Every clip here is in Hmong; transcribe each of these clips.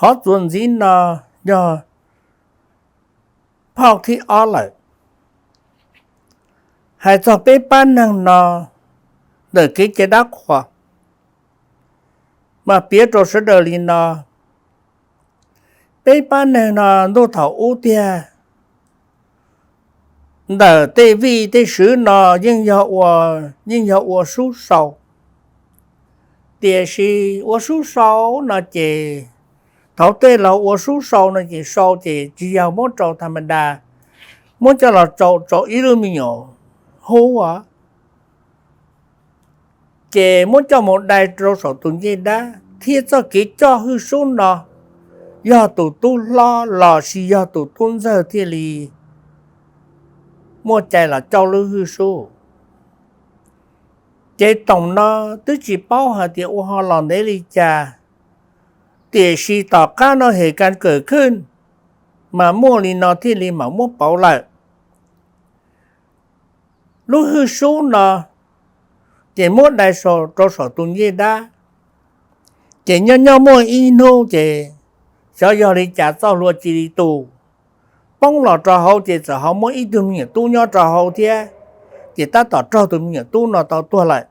Qhov txuas ntxiv no yog phauj thib ob lawm. Hais txog peb pab neeg no ntawm kev cai dab qhuas, mas piav rau sawv daws li no: peb pab neeg no ntuj thaum ub tiag, ntawm tej vij tej swv no yeej yog ua, yeej yog ua sub sau. Tiam sis ua sub sau no ces thaum tej los ua sub sau no ces sau ces tsis yog muab rau tha ma da, muab coj los rau rau ib lub me nyuam hub os, ces muab coj mus dai rau saum tus ncej dab, thiab txoj kev coj hwj sub no yog tus tub hlob los sis yog tus tub ntxawg thiaj li muaj cai los coj lub hwj sub. Ces toom no twb tsis paub hais tias ua ho los ntev li cas, tiam sis tom qab no hem kas kawm khwj mas muaj li no thiaj li mam muab pauv lawm. Lub hwj sub no ces muab dai rau saum tus ncej dab, ces nyob nyob muaj ib hnub ces xyov yog li cas txoj hlua cia li tu poob los rau hauv, ces txawm ho muaj ib tug me nyuam tub nyob rau hauv thiab, ces tab tom raug tus me nyuam tub no tau tuag lawm.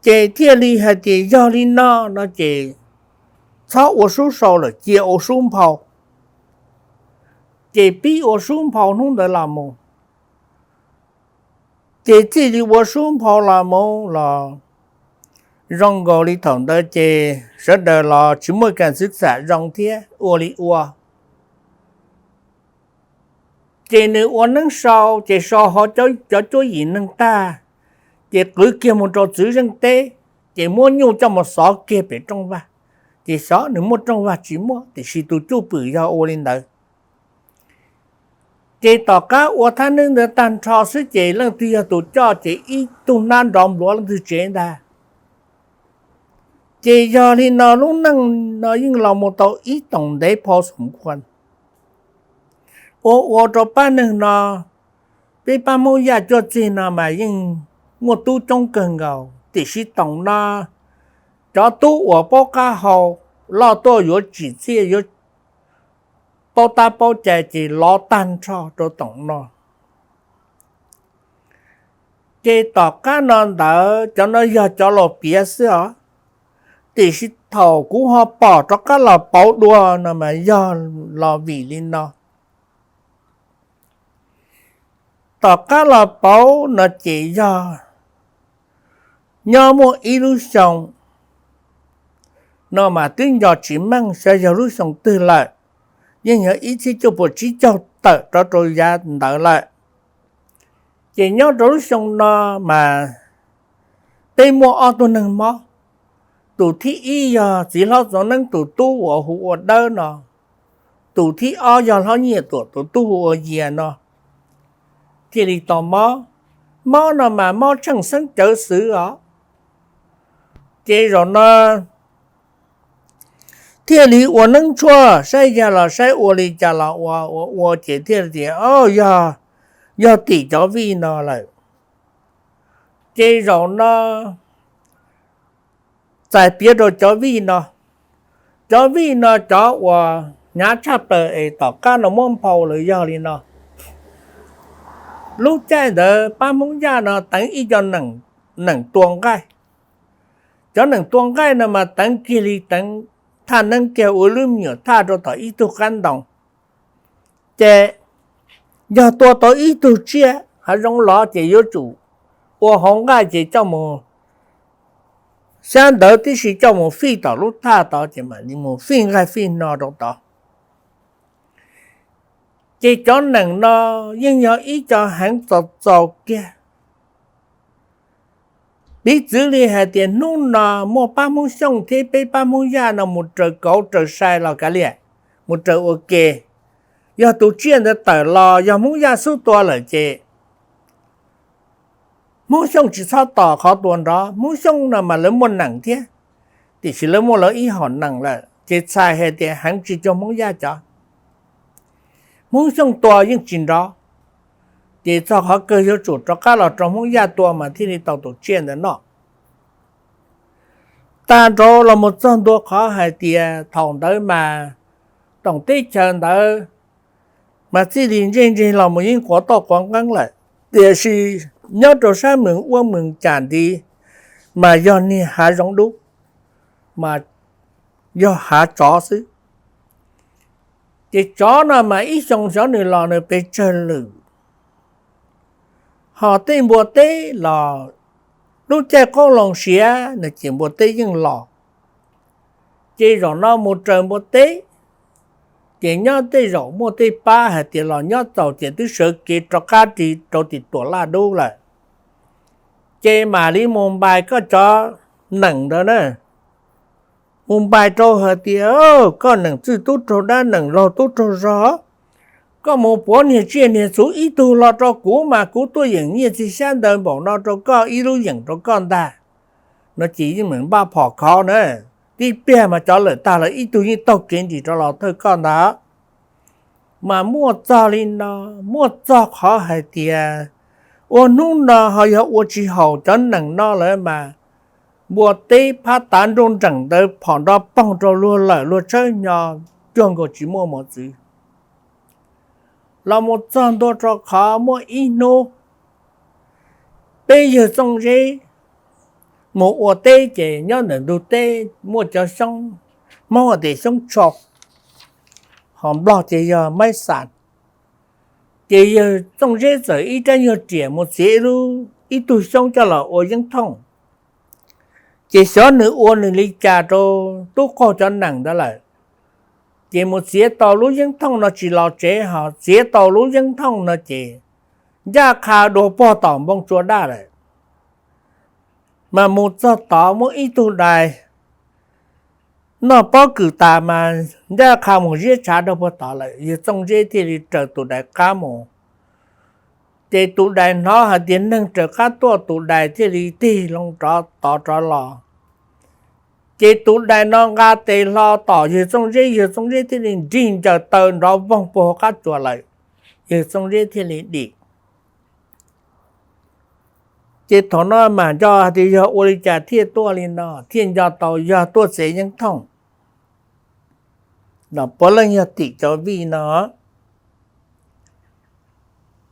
Ces thiaj li hais tias yog li no no ces txhob ua sub sau lawm, cia ua sub nphau. Ces pib ua sub nphau hnub ntawd los mus. Ces txij li ua sub nphau los mus los zoo nkaus li thaum ntawd ces sawv daws los tsis muaj kas xwv xam zoo thiab ua li ua. Ces nws ua neeb sau ces sau ho cov cuab yim neeg tag, ces qwv kiag mus rau txwv zeej teb, ces muab nyuj coj mus xov kiag pem rooj vag, ces xyov nws muaj rooj vag tsis muaj, tiam sis tus cwj pwm yog ua li ntawd. Ces tom qab ua thab neeb ntawd tag nrho xwb ces leej twg yog tus coj ces ib tug hnab nrov npluav leej twg tsev ntag. Ces yog li no lub neej no yeej los mus tau ib toom ntev phau xoom khuas. Ua ua rau pab neeg no, peb pab Hmoob Yaj cuaj txig no mas yeej muaj tub coob kawg nkaus, tiam sis toom no cov tub uas paub qab hau loj tuaj yuav tsim txiaj yuav paub tab paub cai ces lov tag nrho rau toom no. Ces tom qab no ntawd cov no yog cov los piav xwb os, tiam sis thaum kuv ho pom rov qab los pauv dua no mas yog los vim li no. Tom qab los pauv no ces yog nyob muaj ib lub xyoo no mas twb nco tsis meej xyov yog lub xyoo twg lawm, yeej yog ib txhiab cuaj puas tsib caug tawm rov rau yav ntawd lawm. Ces nyob rau lub xyoo no mas peb muaj ob tug neeg mob. Tus thib ib yog txiv hlob Txoov Neeb tus tub uas hu ua Dawb no, tus thib ob yog hlob Nyiaj Tuam tus tub hu ua Yias no thiaj li tau mob. Mob no mas mob tsheej xeeb cawv xwv os. Ces zaum no thiaj li ua neeb tshuaj saib yog los saib ua li cas los ua ua ua ces thiaj tias, o, yog, yog tim cov vij no lawm. Ces zaum no txais piav rau cov vij no. Cov vij no cov uas hnyav tshaj plaws es tom qab no muab nphau lawm yog li no. Lub caij ntawd pab Hmoob Yaj no teev ib co nees tua nqaij. Cov nees tua nqaij no mas teev kiag li teev thaj neeb kiag ua lub me nyuam thaj rau tom ib tug qab ntoo. Ces yog tua tau ib tug tsiaj hav zoov los ces yuav tsum ua hauv nqaij ces coj mus, xyab ntawv tib si coj mus fij tom lub thaj tod ces mam li mus fij nqaij fij no rau tod. Ces cov nees no yeej yog ib co heev txaus txaus kiag. Piv txwv li hais tias hnub no muaj pab Hmoob Xyooj thiab peb pab Hmoob Yaj no mus raws kauv raws sai los kav liam, mus raws ua ke. Yog tus tsiaj ntawd tawm los yog Hmoob Yaj xub tua lawm ces Hmoob Xyooj tsis txhob tos qhov tua nrov. Hmoob Xyooj no mas lawv muaj nees thiab, tiam sis lawv muaj lawv ib hom nees lawm ces txhais hais tias heev tsis cuag Hmoob Yaj cov. Hmoob Xyooj tua yeej tsis nrov, ces txog qhov kawg yuav tsum rov qab los rau Hmoob Yaj tua mas thiaj li tau tus tsiaj ntawd noj. tag nrho los mus txog ntua qhov hais tias thaum ntawd mas toom teb chaws ntawd mas txij li ntsej ntseg los mus yeej quav toj quav nqeeb lawm, tiam sis nyob rau sab moos uab moos cas ntxiv mas yog niag hav zoov dub, mas yog hav tsov xwb. Ces tsov no mas ib xyoo xyov nws los nws pes tsawg lwm, ho tej npua teb los lub caij qoob loo siav no ces npua teb yeej los. Ces zaum no mus raws npua teb, ces nyob tej zaum muaj tej pab hais tias los nyob txaus ces twb sawv kev rov qab ris rau tim Tuam Laj Dub lawm. Ces mam li mus npais koj cov nees ntawd na, mus npais rau hais tias koj nees txwj tub raug dab, nees laug tub raug zog, koj mus puav niag tsiaj niag txhu ib tug los rau kuv mas kuv tuaj yeem nyiaj txiag xyab ntawv npaum no rau koj ib lub yeem rau koj ntag. No ces yeej meem npaj phom khov na, tib pliag mas cov lawm tag lawm ib tug yeej taug kev nrim rov los thawj koj ntag. Mas muaj txog li no, muaj txog qhov hais tias ua hnub no ho yog ua tsis haum cov nees no lawm mas npua teb phab tav nruj nreem ntawd phom nrov poog rau luag lawm luag tshawb hnyo, cuag nkaus tsis muaj mos txwv. Los mus txog ntua rau qhov muaj ib hnub peb yawg Txooj Zeb mus ua teb ces nyob ntawm ntug teb muaj cov xyoob, Hmoob hais tias xyoob tsho, ho Nplog ces yog maib xas. Ces yawg Txooj Zeb txawm ib rab nyuag riam mus txiav ib tug xyoob coj los ua yeeb thooj. Ces xyov nws ua nws li cas rau tub qaug cov nees ntawd lawm, ces mus txiav tau lub yeeb thooj no tsis los tsev, ho txiav tau lub yeeb thooj no ces ncaj qha dua pog tom npoo tsua daj lawm. Mas mus txog tod muaj ib tug dais noj pob kws tas mas ncaj qha mus ziab tshav rau pog tod lawm, yawg Txooj Zeb thiaj li raws tus dais qab mus. Ces tus dais hnov hais tias neeg raws qab tuaj, tus dais thiaj li tig loo rov tod rov los. Ces tus dais no nqa tes hlo tom yawg Txooj Zeb, yawg Txooj Zeb thiaj li nrig ncaws taw nrov voog puag hauv qab tsuas lawm, yawg Txooj Zeb thiaj li dim. Ces thaum no mam nco hais tias yog ua li cas thiaj tuaj li no, thiaj nco tau yog tuaj txiav yeeb thooj, puav leej yog tim cov vij no.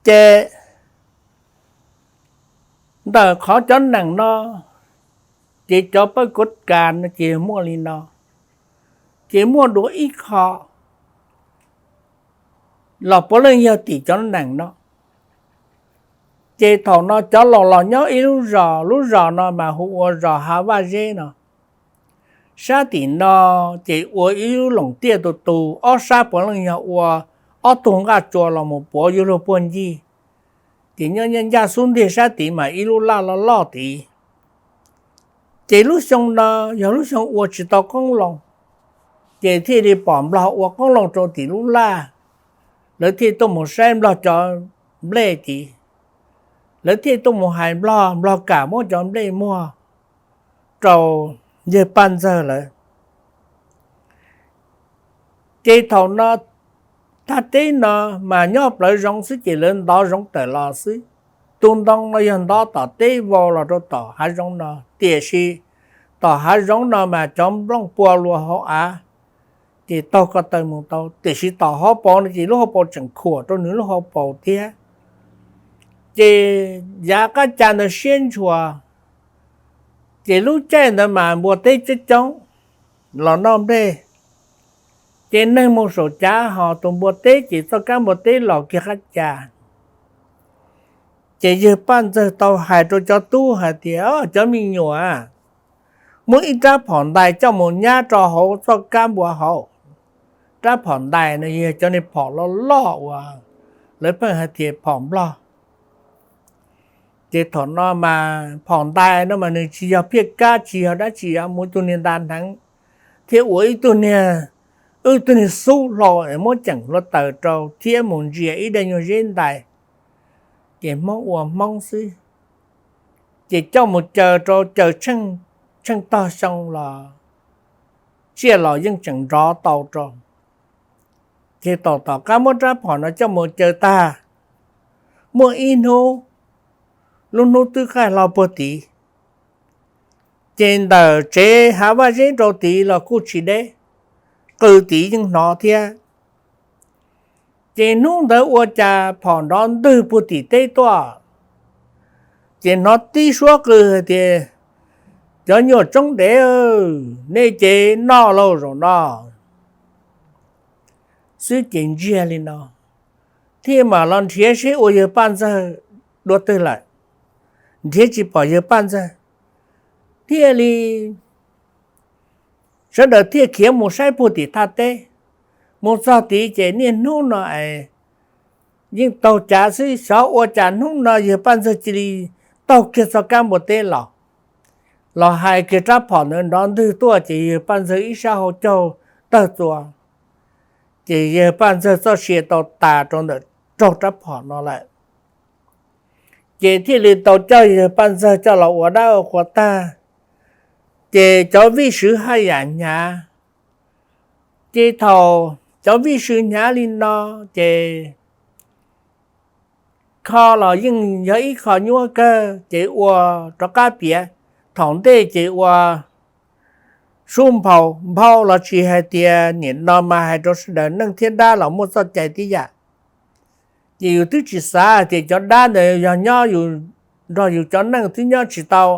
Ces ntawm qhov cov nees no, ces cov pawj kuv kas no ces muaj li no, ces muaj dua ib qho los puav leej yog tim cov nees no. Ces thaum no cov laus los nyob ib lub zos, lub zos no mas hu ua zos Hav Vaj Zeb no. Sab tim no ces ua ib lub loos tiaj tus tus, ob sab puav leej yog ua ob tug nqaj tsua los mus puav yuav luag puag ncig. Ces nyob nyob ncaj xub ntiag sab tid mas ib lub laj loj loj tid. Ces lub xyoo no yog lub xyoo ua tsis tau qoob loo, ces thiaj li pom nplog ua qoob loo rau tim lub laj. Lawv thiaj tuaj mus saib nplog cov nplej tid, lawv thiaj tuaj mus hais nplog, nplog kam muab cov nplej muag rau yawg Paj Ntxawg lawm. Ces thaum no thaj teb no mas nyob plawv zoov xwb ces lawv ntov zoov tawm los xwb. Tus ntoo no yog ntov tom teb vau los rau tom hav zoov no, tiam sis tom hav zoov no mas cov nplooj pua luas hauv av, ces taug ko taw mus tau, tiam sis tom hauv paus no ces lub hauv paus tseem khuam rau nws lub hauv paus thiab. Ces yav qab ca ntawd siab ntshua, ces lub caij ntawd mas npua teb coob coob los noj nplej, ces neeg mus saum cav ho tus npua teb ces txoj kab npua teb los kiag qab ca. Ces yawg Paj Ntxawg tau hais rau cov tub hais tias, cov me nyuam, muab ib rab phom ntais coj mus nyab rau hauv txoj kab npua hauv. Rab phom ntais no yog cov niag phom loj loj uas lawv pheej hais tias phom nplog. Ces thaum no mas phom ntais no mas nws tsis yog phiaj kab, tsis yog dab tsi, mus ib tug niag nta hneev thiab ua ib tug niag, ib tug niag xub hlau es muab ceem hluav taws rau thiab mus ntsia ib daim nyuag zeb ntais, ces Hmoob ua Hmoob xwb. Ces coj mus caw rau caw tsheej tog xyoo los tsiaj los yeej tseem nrov tau rau. Ces tom tom qab muab rab phom no coj mus caw tag, muaj ib hnub, lub hnub twb qaij hlo puag tid, Ces ntawm tsev hav vaj zeb rau tid los kuj tsis deb, qw tid yeej hnov thiab. Ces hnub ntawd ua cas phom nrov ntwg puag tim teb tuaj, ces hnov tib suab qw hais tias, Cov nyuam tsoob dev, nej ces noj lauj zaum no. Xwb ces ntsiag li no, thiaj mam los nrhiav seb ua yawg Paj Ntxawg dua twg lawm, nrhiav tsis pom yawg Paj Ntxawg, thiaj li sawv daws thiaj khiav mus saib puag tim thaj teb. Mus txog tid ces niaj hnub no es yeej taug cav xwb, xyov ua cas hnub no yawg Paj Ntxawg cia li taug kiag txoj kab npua teb los, los hais kiag rab phom ntawd nrov ntwg tuaj ces yawg Paj Ntxawg ib sab hau caug tawg txuas, ces yawg Paj Ntxawg txoj sia tau tas rau ntawm raug rab phom no lawm. Ces thiaj li tau coj yawg Paj Ntxawg coj los ua dab ua qhua tag, ces cov vij sw haj yam hnyav. Ces thaum cov vij sw hnyav li no, ces kho los yeej yog ib qho nyuaj kawg, ces ua rov qab piav. Thaum ntej ces ua sub nphau, nphau los tsis hais tias nim no mas hais rau sawv daws neeg thiab dab los muaj txoj cai tib yam. Ces yus twb tsis xav hais tias cov dab ntawd yog nyob yus nrog yus cov neeg twb nyob tsis tau,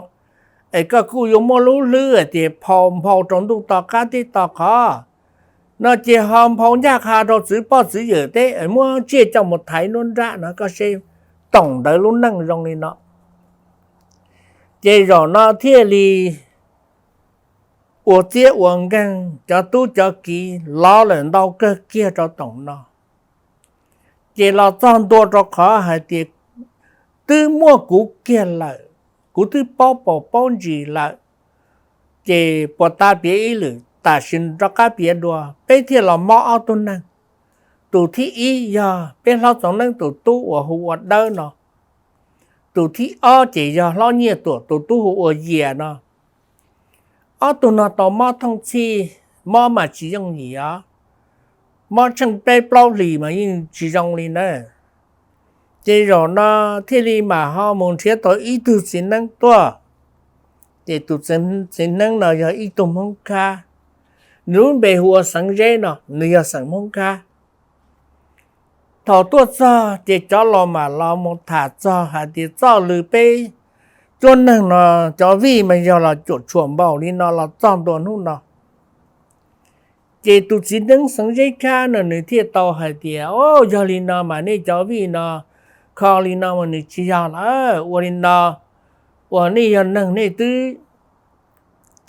es koj kuj yuav muaj lub hlwb hais tias phau nphau rau ntuj to qab teb to qhov no ces ho nphau ncaj qha rau txwv poj txwv yawm teb, muab tsiaj coj mus thaiv nruab nrab no koj seb toom ntawd lub neej zoo li no. Ces zaum no thiaj li ua txiab ua nkeeg, cov tub cov kiv lov lawm ntau kawg kiag rau toom no. Ces los txog ntua rau qhov hais tias twb muaj kuv kiag lawm, kuv twb paub paus paub ntsis lawm, ces puas tas piav ib lwm, tam sim rov qab piav dua, peb thiaj los mob ob tug neeg. Tus thib ib yog peb hlob Txoov Neeb tus tub uas hu ua Dawb no, tus thib ob ces yog hlob Nyiaj Tuam tus tub hu ua Yias no. Ob tug no tau mob thooj txhij, mob mas tsis yooj yim os, mob tsheej peb plaub hlis mas yeej tsis zoo li na. Ces zaum no thiaj li mam ho mus nrhiav tau ib tug txiv neeb tuaj. Ces tus txiv neeb no yog ib tug Hmoob Khab, nws lub npe hu ua Xeev Zeb no, nws yog xeem Hmoob Khab. Thaum tuaj txog ces cov laus mam los mus tham txog hais tias txoj lw peb cuab neeg no cov vij mas yog los cuam tshuam npaum li no los txog ntua hnub no. Ces tus txiv neeb Xeev Zeb Khab no nws thiaj tau hais tias, O, yog li no mas nej cov vij no kho li no mas nws tsis yog lawm. Ua li no, uas nej yog neeg nej twb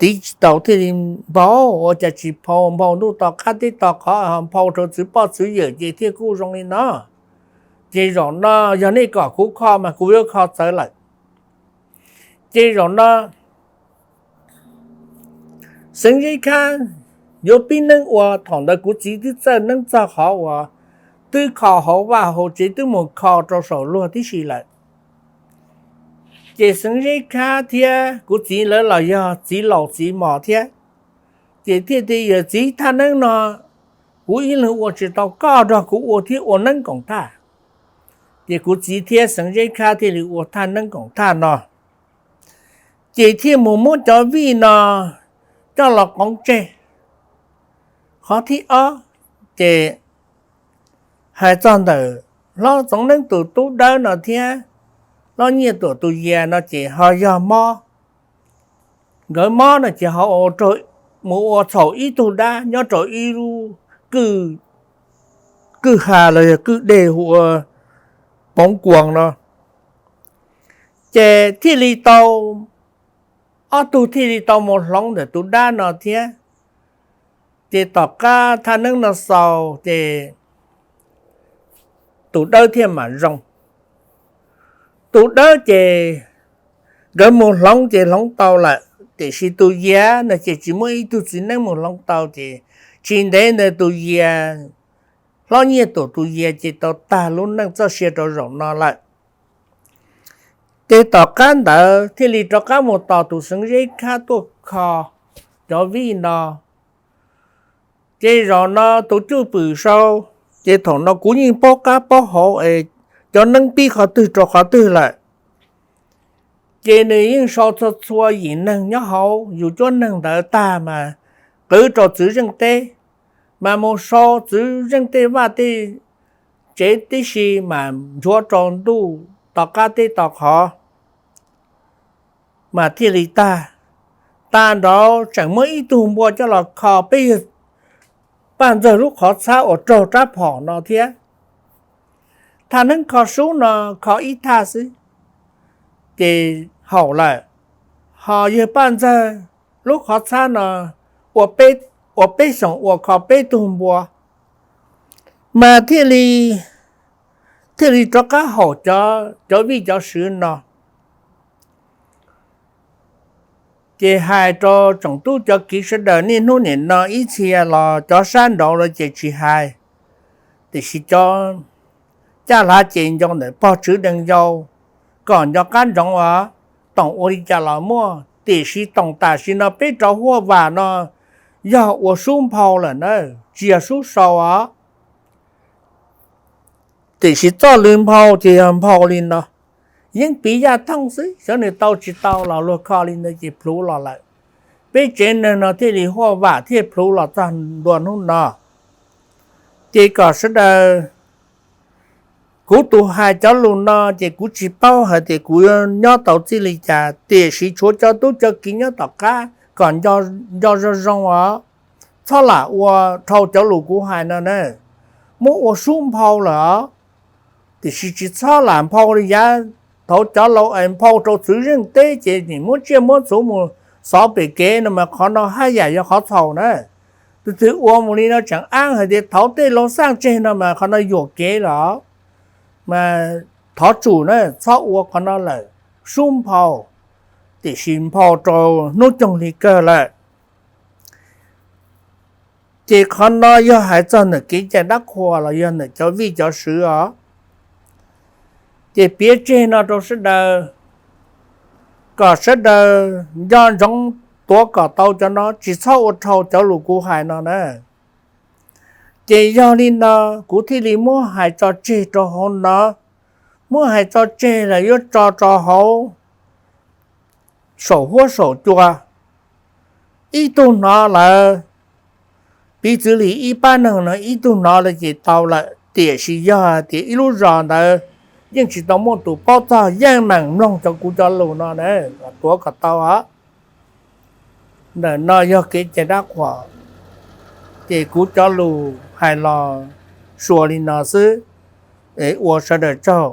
tiv tsis tau thiaj li nphau, ua cas tsis phau nphau ntuj to qab teb to qhov ho nphau rau txwv poj txwv yawm ces thiaj kuj zoo li no. Ces zaum no yog nej kom kuv kho mas kuv yuav kho txawv lawm. Ces zaum no Xeev Zeb Khab yuav pib neeb ua, thaum ntawd kuv txiv twb txawj neeb txog qhov uas twb kho hauv vaj hauv tsev twb mus kho rau saum luag tib si lawm. Ces Xeev Zeb Khab thiab kuv txiv lawv los yog txiv laus txiv mos thiab, ces thiaj tias, Yawm txiv, thaj neeb no kuv ib leeg ua tsis tau, koj nrog kuv ua thiab ua neeb koom thaj. Ces kuv txiv thiab Xeev Zeb Khab thiaj li ua thaj neeb koom thaj no, ces thiaj mus muab cov vij no coj los qoov tseg. Qhov thib ob, ces hais txog ntawm hlob Txoov Neeb tus tub Dawb no thiab hlob Nyiaj Tuam tus Yias no ces ho yog mob. Nkawd mob no ces ho mus ua txhaum ib tug dab nyob rau ib lub kwj ha los yog kwj deg hu ua Poov Kuas no. Ces thiaj li tau, ob tug thiaj li tau mus hloov ntawm tus dab no thiab. Ces tom qab thaj neeb no xaus ces tus Dawb thiaj mam zoo. Tus Dawb ces nkawd mus hloov ces hloov tau lawm, tiam sis tus Yias no ces tsis muaj ib tug txiv neeb mus hloov tau, ces tsis ntev ntawd tus Yias, hlob Nyiaj Tuam tus Yias ces tau tag lub neej txoj sia rau zaum no lawm. Ces tom qab ntawd thiaj li rov qab mus tos tus Xeev Zeb Khab tuaj kho cov vij no. Ces zaum no tus cwj pwm sau, ces thaum no kuv yeej paub qab paub hauv es cov neeb pib qhov twg rau qhov twg lawm. Ces nws yeej sau txhua txhua yim neeg nyob hauv yus cuab neeg ntawd tag mas qwv rau txwv zeej teb, mas mus sau txwv zeej tej vaj tej tsev tib si mas nchuav rau ntuj tom qab teb tom qhov mas thiaj li tag. Tag nrho tseem muab ib tug npua coj los kho peb yawg Paj Ntxawg lub qhov txhab uas raug rab phom no thiab. Thaj neeb kho sub no kho ib thaj xwb ces haum lawm, ho yawg Paj Ntxawg lub qhov txhab no ua peb xyoos ua kho peb tug npua, mas thiaj li, thiaj li rov qab haum cov vij cov sw no. Ces hais rau tsoom tub cov kiv sawv daws niaj hnub nim no ib txhia los cov sab nraud los ces tsis hais, tiam sis cov caj hlav ces nco ntawm pog tswv dees yau kom nco qab ntsoov os. Toom ua li cas los muaj, tiam sis toom tam sim no peb rau huaj vam no yog ua sub nphau lawm na, tsis yog sub sau os. Tiam sis txoj lw nphau ces yog nphau li no, yeej piv yaj thooj xwb, xyov nws tau tsis tau los luag kho li ntawd ces plhuv los lawm. Peb tsev neeg no thiaj li huaj vam thiaj plhuv los txog ntua hnub no. Ces kom sawv daws, kuv tus hais cov lus no ces kuv tsis paub hais tias kuv yuav nyob tau txij li cas, tiam sis tshuav cov tub cov kiv nyob tom qab kom nco zoo zoo os, txhob lam ua dhau cov lus kuv hais no na. Muab ua sub nphau lawm os, tiam sis tsis txhob lam nphau li yav thaud cov laus es nphau rau txwv zeej teb ces nim muab tsiaj muab txhu mus xov pem kev no mas qhov no haj yam yog qhov txhaum na. Tus twg ua mus li no tseem ab hais tias thaud tej laus xaj tseg no mas qhov no yuam kev lawm, mas thov tsum na txhob ua qhov no lawm, sub nphau, tiam sis nphau rau hnub coog li kawg lawm. Ces qhov no yog hais txog ntawm kev cai dab qhuas los yog ntawm cov vij cov sw os. Ces piav tseg no rau sawv daws, kom sawv daws nco ntsoov tuav kom tau cov no, tsis txhob ua dhau cov lus kuv hais no na. Ces yog li no kuv thiaj li muab hais tso tseg rau hauv no, muab hais tso tseg lawm yuav tso rau hauv saum huab saum cua. Ib tug hnov lawm, piv txwv li ib pab neeg no ib tug hnov lawm ces tau lawm, tiam sis yog hais tias ib lub zos ntawd yeej tsis tau muaj tus paub txog yeej meem mloog cov kuv cov lus no na, tuav kom tau os. Ntawm no yog kev cai dab qhuas, ces kuv cov lus hais los suas li no xwb, ua sawv daws tsaug.